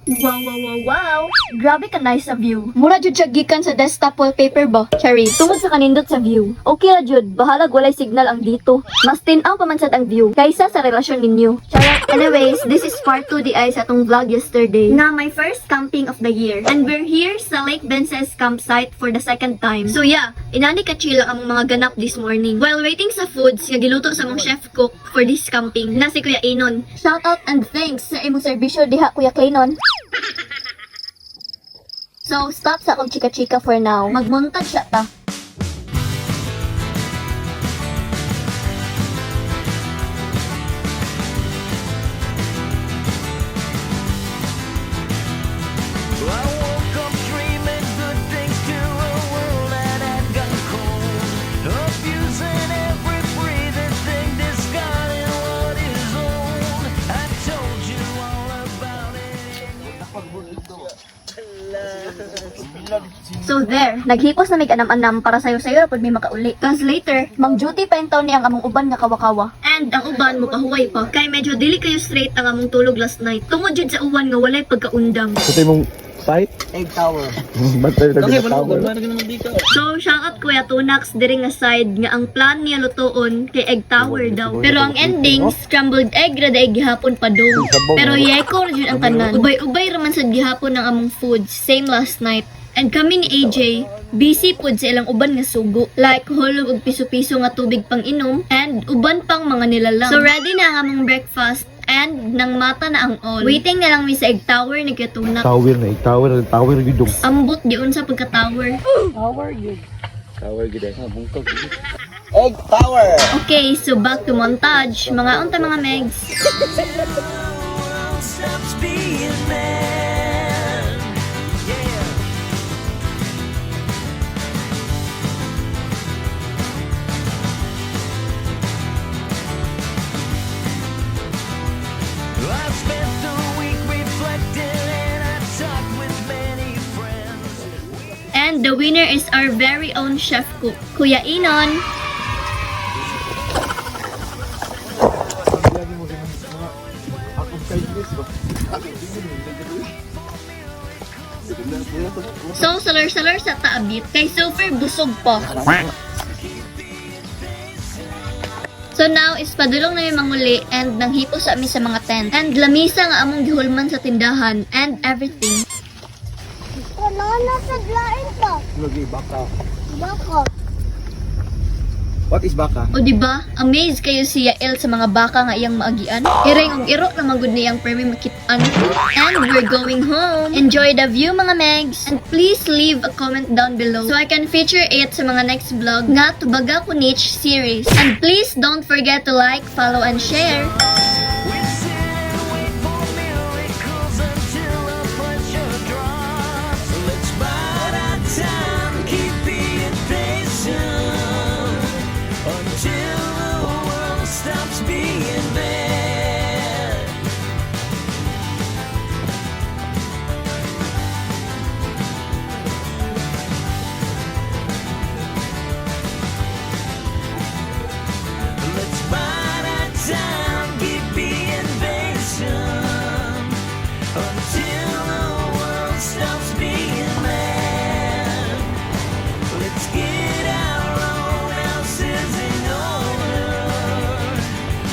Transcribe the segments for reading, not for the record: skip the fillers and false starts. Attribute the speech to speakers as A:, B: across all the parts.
A: Wow. Grabe ka nice sa view. Mura jud siya gikan sa desktop wallpaper ba? Cherry, tungod sa kanindot sa view. Okay ra jud, bahalag walay signal ang dito. Mas tin-aw pa man sad ang view kaysa sa relasyon ninyo. Charot. Anyways, this is part 2 di ay sa atong vlog yesterday. Na my first camping of the year. And we're here sa Lake Bences campsite for the second time. So yeah, inani ka chill ang among mga ganap this morning. While waiting sa foods nga giluto sa among chef cook for this camping na si Kuya Inon. Shout out and thanks sa imong serbisyo diha, Kuya Claynon. So, stop sa akong chika-chika for now. Magmontage siya ta.
B: I woke up dreaming good things to a world that had gone cold. Abusing every breathing thing, discarding what is old. I told you all about it.
A: So there, naghipos na mig anam-anam para sayo-sayo ra pud mi makauli. 'Cause later, mang duty pa in town ni ang among uban nga kawa-kawa. And ang uban mo pahuway pa. Kay medyo dili kayo straight ang among tulog last night. Tungod jud sa uwan nga walay pagkaundang.
C: Ito yung site?
D: Egg Tower.
C: Bantay na
D: Okay,
C: tower.
D: wala ko. Wala naman dito.
A: So, shout out Kuya Tunax diri nga side nga ang plan niya lutoon kay egg tower daw. Pero ang ending, scrambled egg ra daig gihapon padung. Pero yeko ra jud ang tanan. Ubay-ubay ra man sad gihapon ang among foods, same last night. And kami ni AJ, busy pod sa ilang uban nga sugo. Like hulog og piso-piso nga tubig pang inom and uban pang mga nilalang. So ready na ang among breakfast and nang mata na ang all. Waiting na lang mi sa egg tower ni Kuya Tunax.
C: Tower na eh. Tower, tower yun dong.
A: Ambot di unsa pagka-tower.
C: Tower yun eh.
D: Egg Tower!
A: Okay, so back to montage. Mga unta, mga megs.
B: World stops being mad. Yeah. I spent the week reflecting and I talked with many friends.
A: And the winner is our very own chef cook, Kuya Inon. So, salar-salar sa taabit, kay super busog pa. So now is padulong na mi manguli and nanghipo sa ami sa mga tent. And lamisa nga among gihulman sa tindahan and everything.
E: Wala na sa lain pa.
D: Lagi, baka.
E: Baka.
D: What is baka?
A: O di ba? Amazed kayo si Yael sa mga baka nga iyang maagian. Iring og iro na magud niyang permi makitaan. And we're going home. Enjoy the view, mga megs. And please leave a comment down below so I can feature it sa mga next vlog nga Tubaga Ko Niche series. And please don't forget to like, follow, and share.
B: We sit and wait for miracles until the pressure drops. Let's bide our time, keep being patient until the world stops being bad. Let's bide our time, keep being patient until the world stops being mad. Let's get our own houses in order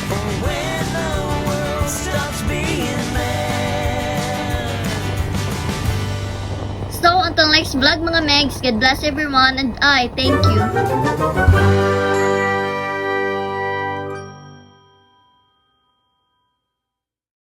B: for when the world stops being mad.
A: So, until next vlog, mga megs, God bless everyone and I thank you.